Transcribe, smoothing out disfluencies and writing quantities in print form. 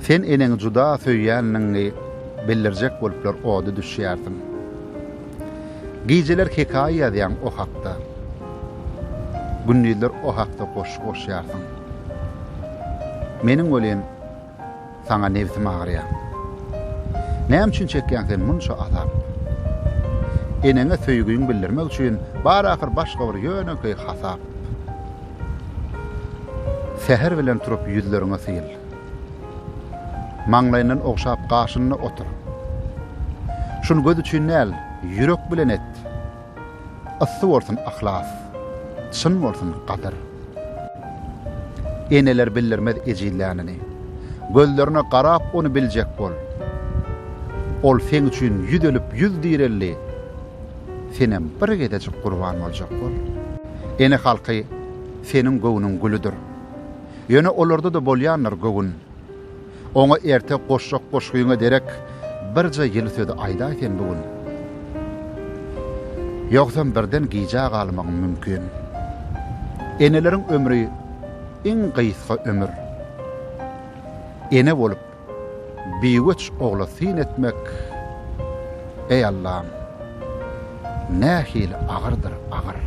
Sen eneňi juda söýýänligiňi bildirjek boluplar oda düşýärsiň. Gijeler hekaýa ýazýaň o hakda. Gündizler o hakda goşgy goşýarsyň. Meniň welin saňa nebsim agyrýar. Näme üçin çekýäň sen munça azap? Eneňe söýgüňi bildirmek üçin bar ahyr başga bir ýönekeý hasap. Säher bilen turup ýüzleriňe syl. Maňlaýyndan ogşap gaşynda otur. Şuny göz üçin däl, ýürek bilen et. Yssy bolsun yhlas, çyn bolsun gadyr. Eneler bildirmez ejizlänini. Gözlerine garap ony biljek bol. Ol seň üçin ýüz ölüp ýüz direldi. Senem bir gezejik gurban boljak bol. Ene halky seniň göwnüň gülüdir. Ýöne olarda-da bolýandyr göwün. Oňa erte goşjak goşgyňa derek birje ýyly sözi aýdaý sen bu gün. Ýogsam birden gijä galmagyň mümkin. Eneleriň ömri iň gysga ömür. Ene bolup biweç ogla syn etmek, eý Allam, nähili agyrdyr agyr.